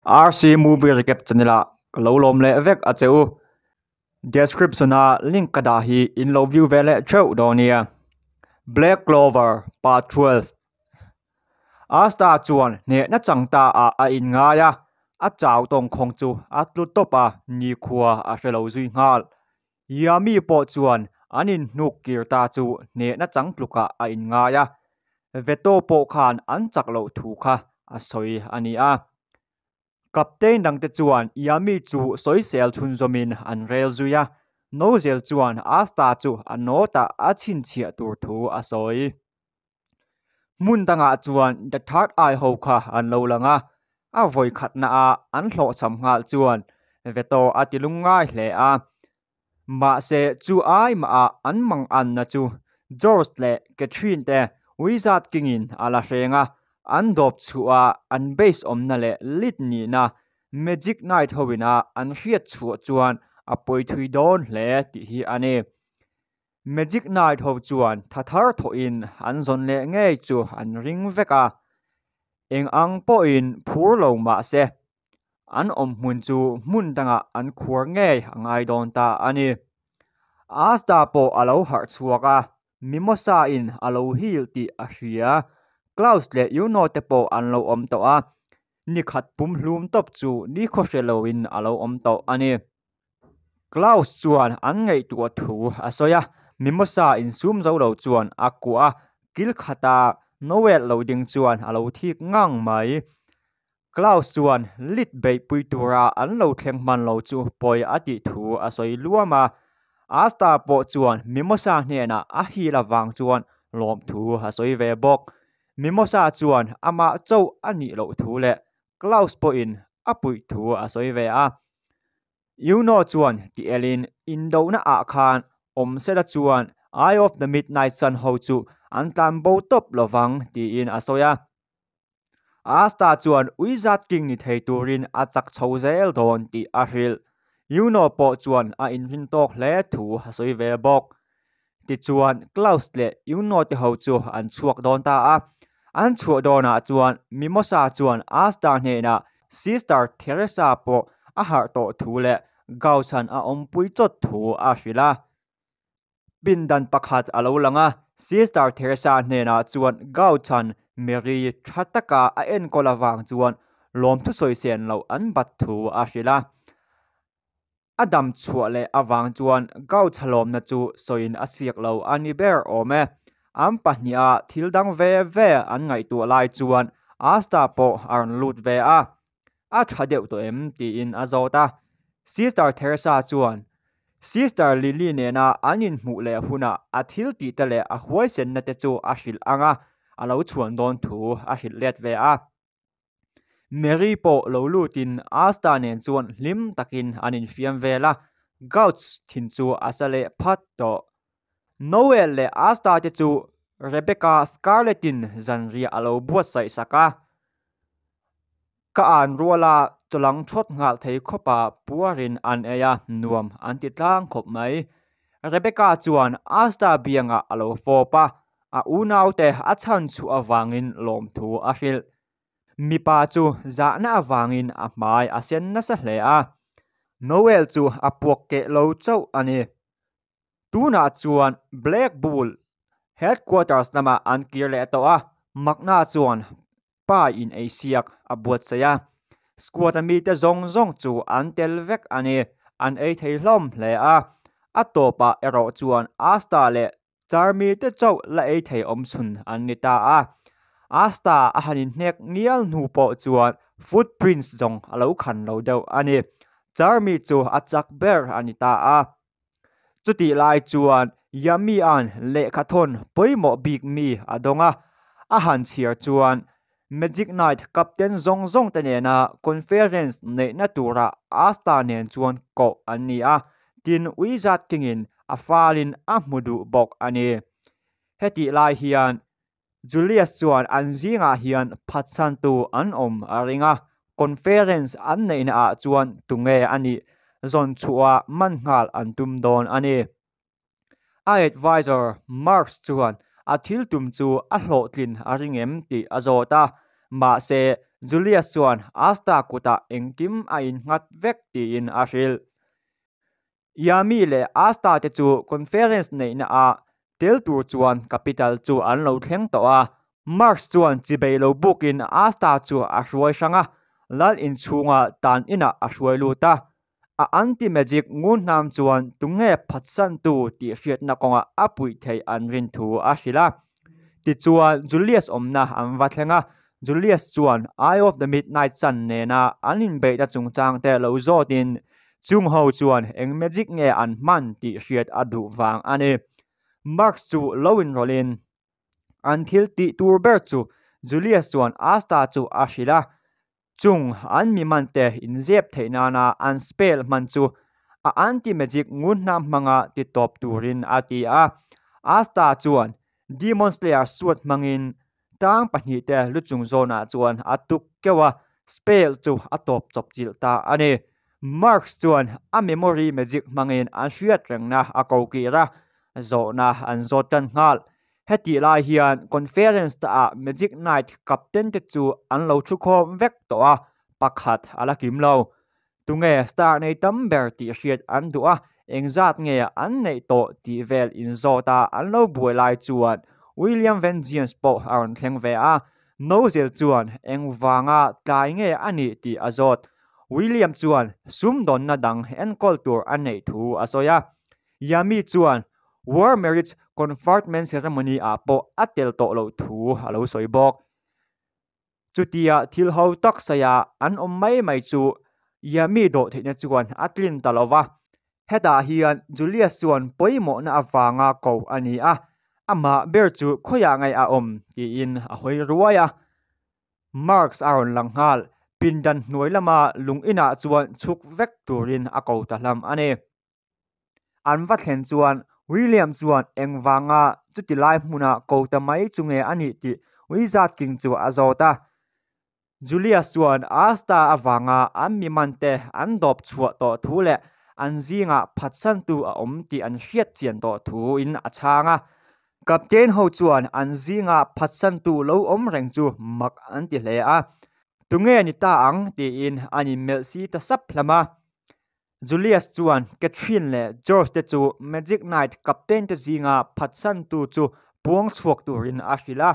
RC Movie Recap channel ah ka lo lawm leh vek a che u. Description a link ka dah hi in lo view ve leh theuh dawn nia. Black Clover Part 12 Asta chuan hnehna chang ta ah a inngai a, a chau tawngkhawng chu a tlu tawp a, nikhua a hre lo zui nghal. Yami pawh chuan an inhnuk kir ta chu hnehna chang tlukah a inngai a, Veto pawh khan an chak loh thu kha a sawi a ni a. Captain dangte chuan Yami chu sawisel chhunzawmin an rel zui a, Nozel chuan Asta chu a nawtah a chhinchhiah tur thu a sawi. Hmun dangah chuan The Third Eye ho kha an lo lang a, a vawi khatnaah an hlawhchham nghal chuan Veto a ti lungngai hle a. Mahse chu ai mahah an mang anna chu George leh Catherine te Wizard King-in a la hreng a, an dawp chhuah a an base awmna leh lit nihna Magic Knight hoin-a an hriat chhuah chuan a pawi thui dawn hle tih hi a ni. Magic Knight ho chuan tha thar thawhin an zawn leh ngei chu an ring vek a, eng ang pawhin phur lo mah se, an awm hmun chu hmun dangah an khuar ngei a ngai dawn ta a ni. Asta pawh a lo harh chhuak a, Mimosa in a lo heal tih a hria. Klaus leh Yuno te pawh an lo awm tawh a, nikhat pumhlum tawp chu nikhaw hre loin a lo awm tawh a ni. Klaus chuan an ngaihtuah thu a sawi a, Mimosa insum zo lo chuan a kuah a, kil khata Noel lo ding chuan a lo thik ngang mai. Klaus chuan lit beihpui tura an lo thleng hman lo chu pawi a tih thu a sawi luam a, Asta pawh chuan Mimosa hnenah a hil avang chuan lawmthu a sawi ve bawk. Mimosa chuan amah chauh a nih loh thu leh Klaus pawhin a puih thu a sawi ve a. Yuno chuan ti elin indona ah khan awm sela chuan Eye of the Midnight Sun ho chu an tlan bo tawp lovang tiin a sawi a. Asta chuan Wizard King ni thei turin a chak chho zel dawn tih a hrilh. Yuno pawh chuan a inrin tawk hle thu a sawi ve bawk. Tichuan Klaus leh Yuno te ho chu an chhuak dawn ta a. An chhuah dawnah chuan Mimosa chuan Asta hnenah Sister Theresa pawh a harh tawh thu leh Gauchan a awmpui chawt thu a hrilh a. Pindan pakhat a lo lang a, Sister Theresa hnenah chuan Gauchan Mary tha taka a enkawl avang chuan lawmthu sawisên loh an bat thu a hrilh a. A dam chhuah leh avang chuan Gauchalawmna chu sawiin a siak lo a ni ber awm e. An pahniha thil dang ve ve an ngaihtuah lai chuan Asta pawh a rawn lut ve a. A tha deuh tawh em? tiin a zawt a. Sister Theresa chuan Sister Lily nena an inhmuh leh hunah a thil tih te leh a huaisenna te chu a hrilh ang a, a lo chhuan dawn thu a hrilh let ve a. Mary pawh lo lutin Asta nen chuan hlim takin an infiam vel a, Gauch thin chu a sa leh phat tawh. Noel leh Asta te chu Rebecca Scarlett-in zanriah a lo buatsaih sak a, ka an ruala chawlang thawt nghal thei khawpa puarin an ei a, nuam an ti tlang khawp mai. Rebecca chuan Asta biangah a lo fawp a, A unaute a chhan chhuah avangin lawmthu a hrilh. Mipa chu zahna avangin a hmai a sen nasa hle a. Noel chu a puak keh lo chauh a ni. Tunah chuan Black Bull headquarters lamah an kir leh tawh a, Magna chuan pa in ei siak a buatsaih a. Squad a mite zawng zawng chu an tel vek a ni. An ei thei hlawm hle a. A tawpah erawh chuan Asta leh Charmi te chauh la ei thei awm chhun an ni ta a. Asta a han inhnek ngial hnu pawh chuan footprints zawng a lo khan lo deuh a ni. Charmi chu a chak ber a ni ta a. Chutih lai chuan Yami-a'n lehkhathawn pawimawh bik mi a dawng a, a han chhiar chuan Magic Knight captain zawng zawng te nena conference neihna tura Asta nen chuan koh an ni a, tin Wizard King-in a falin a hmu duh bawk a ni. Hetih lai hian Julius chuan an zingah hian phatsantu an awm a ring a, conference an neihna ah chuan tunge a nih zawn chhuah man nghal an tum dawn a ni. A advisor Marks chuan a thil tum chu a hlawhtlin a ring em tih a zawt a, mahse Julius chuan Asta kutah engkim a innghat vek tiin a hrilh. Yami leh Asta te chu conference neihna ah tel tur chuan capital chu an lo thleng tawh a. Marx chuan chibei lo bukin Asta chu a hruai hrang a, lal inchhunga tan inah a hruai lut a. A anti-magic ngunhnam chuan tunge phatsantu tih hriatna kawngah a puih theih an rin thu a hrilh a. Tichuan Julius awmna an va thleng a, Julius chuan Eye of the Midnight Sun nena an inbeihna chungchang te lo zawtin chung ho chuan eng magic nge an hman tih hriat a duh vang a ni. Marx chu lo inrawlhin an thil tih tur ber chu Julius chuan Asta chu a hrilh a, Chung an mi mante inzep theih nana an spell hman chu a anti-magic ngunhnam hmanga ti tawp turin a ti a. Asta chuan Demon Slayer suit hmangin tang pahnihte lu chung zawnah chuan a tuk keuh a, spell chu a tawp chawp chilh ta a ni. Marx chuan a memory magic hmangin an hriat rengna a ko kir a, zawhna an zawt tan nghal. Hetih lai hian conference te ah Magic Knight captain te chu an lo thu khawm vek tawh a, pakhat a la kim lo. Tunge star nei tam ber tih hriat an duh a, engzat nge an neih tawh tih vel inzawt a an lo buai lai chuan William Vengeance pawh a rawn thleng ve a, Nozel chuan engvanga tlai nge a nih tih a zawt. William chuan sumdawnna dang enkawl tur a neih thu a sawi a, Yami chuan War Marriage Conferment Ceremony ah pawh a tel tawh loh thu a lo sawi bawk. Chutia thil ho tak saia an awm mai mai chu Yami dawh theihna chuan a tlin ta lo va. Hetah hian Julius chuan pawimawhna avanga ko a ni a, amah ber chu khawiah nge a awm tiin a hawi ruai a. Marks a rawn lang nghal, pindan hnuai lama lung inah chuan chhuk vek turin a ko ta hlam a ni. An va thlen chuan William chuan engvanga chuti lai hmuna ko ta mai chu nge a nih tih Wizard King chu a zawt a. Julius chuan Asta avanga an mi mante an dawp chhuah tawh thu leh an zingah phatsantu a awm tih an hriat chian tawh thuin a chhang a. Captain ho chuan an zinga phatsantu lo awm reng chu mak an ti hle a. Tunge ni ta ang tiin an inmelh si ta sap hlam a. Julius chuan Catherine leh George te chu Magic Knight captain te zinga phatsantu chu puang chhuak turin a hrilh a,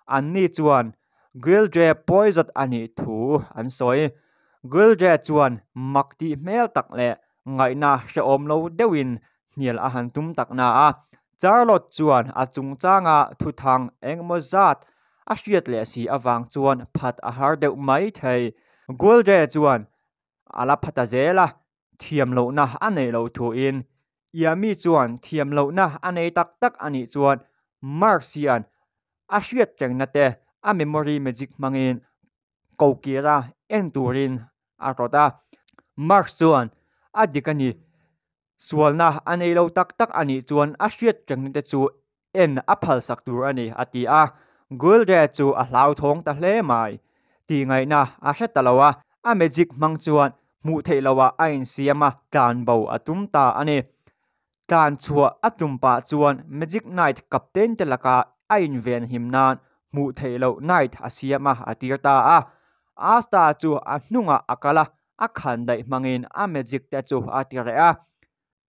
anni chuan Guildre pawizawt a nih thu an sawi. Guildre chuan mak tih hmel tak leh ngaihna hrehawm lo deuhin hnial a han tum tak na a, Charlotte chuan a chungchanga thuthang engemaw zat a hriat leh si avang chuan phat a har deuh mai thei. Guildre chuan A la pha ta zel a, thiam lohna a neih loh thuin Yami chuan thiam lohna a nei tak tak a nih chuan Marx hian a hriat rengna te a memory magic hmangin ko kira en turin a rawt a. Marx chuan a dik a ni, sualna a nei lo tak tak a nih chuan a hriat rengna te chu en a phalsak tur a ni, a ti a. Guilde chu a hlauthawng ta hle mai. Tihngaihna a hre ta lo a, a magic hmang chuan hmuh theih loah a insiam a, tlan bo a tum ta a ni. Tlan chhuah a tum pah chuan Magic Knight captain te laka a inven him nan hmuh theih loh knight a siam a, a tir ta a. Asta chu a hnungah a kal a, a khan daih hmangin a magic te chu a ti reh a.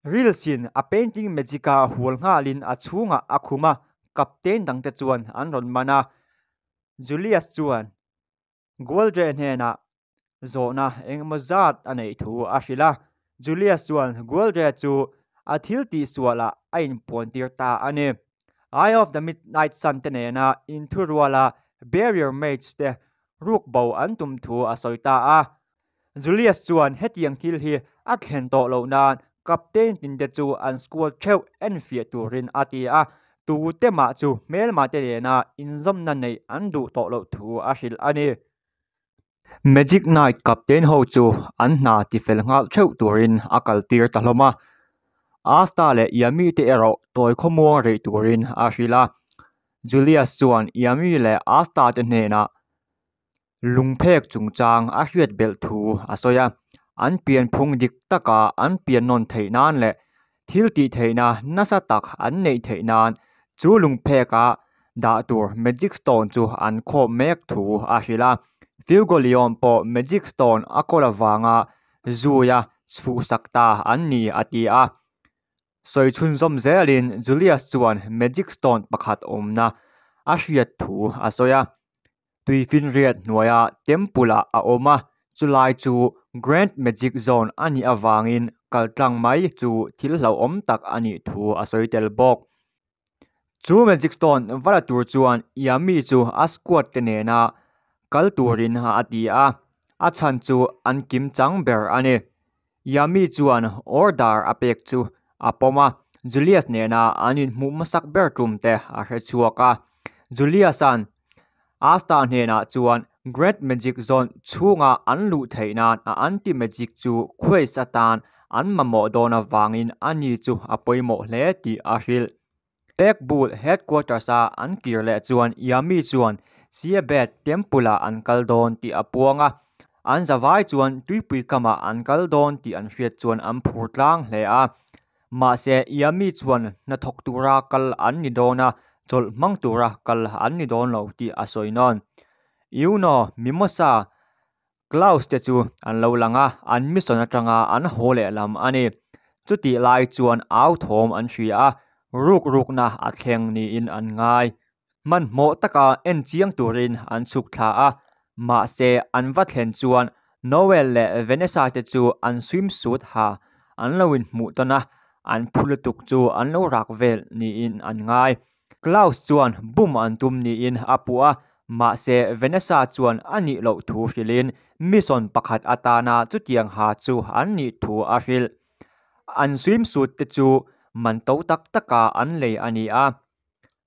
Reels-in a painting magic-a hual nghalin a chhungah a khum a, captain dangte chuan an rawn man a. Julius chuan Gualdre hnenah zawhna engemaw zat a neih thu a hrilh a. Julius chuan Gualdre chu a thil tihsualah a inpuantir ta a ni. Eye of the Midnight Sun te nena inthuruala Barrier Mage te rukbo an tum thu a sawi ta a. Julius chuan hetiang thil hi a thlen tawh loh nan captain tinte chu an squad theuh enfiah turin a ti a, tute mah chu hmelma te nena inzawmna neih an duh tawh loh thu a hrilh a ni. Magic Knight captain ho chu an hna tifel nghal theuh turin a kaltir ta hlawm a, Asta leh Yami te erawh tawi khawmuang rih turin a hrilh a. Julius chuan Yami leh Asta te hnenah Lungphek chungchang a hriat belh thu a sawi a, an pianphung dik taka an pian nawn theih nan leh thil tih theihna nasa tak an neih theih nan chu lungpheka dah tur magic stone chu an khawm mek thu a hrilh a. Fuegoleon pawh Magic Stone a kawl avanga zuia chhuhsak ta an ni a ti a. Sawi chhunzawm zelin Julius chuan Magic Stone pakhat awmna a hriat thu a sawi a. Tuifinriat hnuaia temple ah a awm a, chulai chu Grand Magic Zone a nih avangin kaltlang mai chu thil hlauhawm tak a nih thu a sawi tel bawk. Chu Magic Stone va la tur chuan Yami chu a squad te nena kal turin a ti a, a chhan chu an kim chang ber a ni. Yami chuan order a pek chu a pawm a, Julius nena an inhmuh hmasak ber tum te a hre chhuak a. Julius-a'n Asta hnenah chuan Great Magic Zone chhunga an luh theih nan a anti-magic chu quest atan an mamawh dawn avangin ani chu a pawimawh hle tih a hrilh. Black Bull headquarters-a an kir leh chuan Yami chuan Seabed Temple-ah an kal dawn tih a puang a, an zavai chuan tuipui kamah an kal dawn tih an hriat chuan an phur tlang hle a. Mahse, Yami chuan hnathawk tura kal an ni dawn a, chawlh hmang tura kal an ni dawn lo tih a sawi nawn. Yuno, Mimosa, Klaus te chu an lo lang a, an mission atanga an haw leh lam a ni. Chutih lai chuan au thawm an hria a, ruk rukna a thleng niin an ngai. Hmanhmawh taka en chiang turin an chhuk thla a, mahse an va thlen chuan Noel leh Vanessa te chu an swimsuit ha an lo inhmuh tawn a, an phu lutuk chu an lo rak vel niin an ngai. Klaus chuan bum an tum niin a puh a, mahse Vanessa chuan a nih loh thu hrilhin mission pakhat atana chutiang ha chu an nih thu a hrilh. An swimsuit te chu man to tak taka an lei a ni a.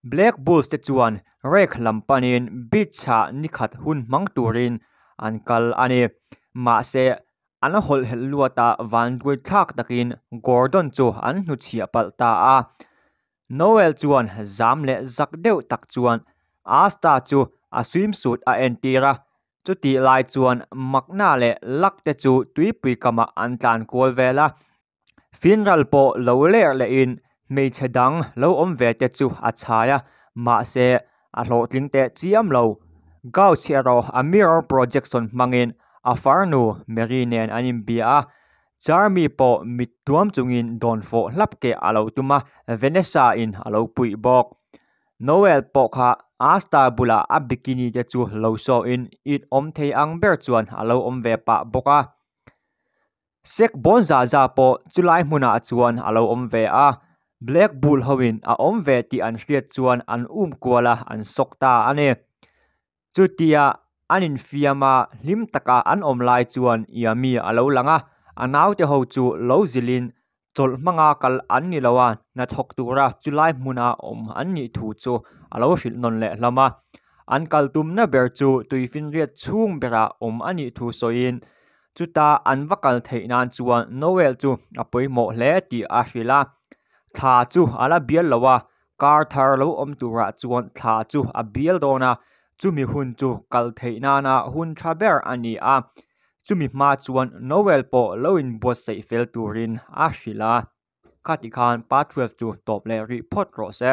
Black Bulls te chuan rek lam panin beach ah nikhat hun hmang turin an kal a ni. Mahse An hawlhhelh luatah vanduai thlak takin Gordon chu an hnuchhiah palh ta a. Noel chuan zam leh zak deuh tak chuan Asta chu a swimsuit a entir a, chutih lai chuan Makna leh Luck te chu tuipui kamah an tlan kual vel a. Finral pawh lo ler lehin hmeichhe dang lo awm ve te chu a chhai a, mahse a hlawhtling teh chiam lo. Gauch erawh a mirror projection hmangin a farnu Mary nen an inbia a, Charmy pawh mit tuam chungin dawn fawh hlap keh a lo tum a, Vanessa in a lo puih bawk. Noel pawh kha Asta bulah a bikini te chu lo sawiin it awm thei ang ber chuan a lo awm ve pah bawk a. Sek bawn zah zah pawh chulai hmunah chuan a lo awm ve a, Black Bull hoin a awm ve tih an hriat chuan an um kual a, an sawk ta a ni. Chutia an infiam a, hlim taka an awm lai chuan Yami a lo lang a, a naute ho chu lo zilhin chawlh hmanga kal an ni lo a, hnathawk tura chulai hmuna awm an nih thu chu a lo hrilh nawn leh hlawm a. An kal tumna ber chu tuifinriat chhung berah awm a nih thu sawiin Chuta an va kal theih nan chuan Noel chu a pawimawh hle tih a hrilh a, thla chu a la bial lo a, kar thar lo awm turah chuan thla chu a bial dawn a, chumi hun chu kal theih nana hun tha ber a ni a, chumi hma chuan Noel pawh lo inbuatsaih fel turin a hrilh a, khati khan pa 12 chu tawp leh rih phawt rawh se.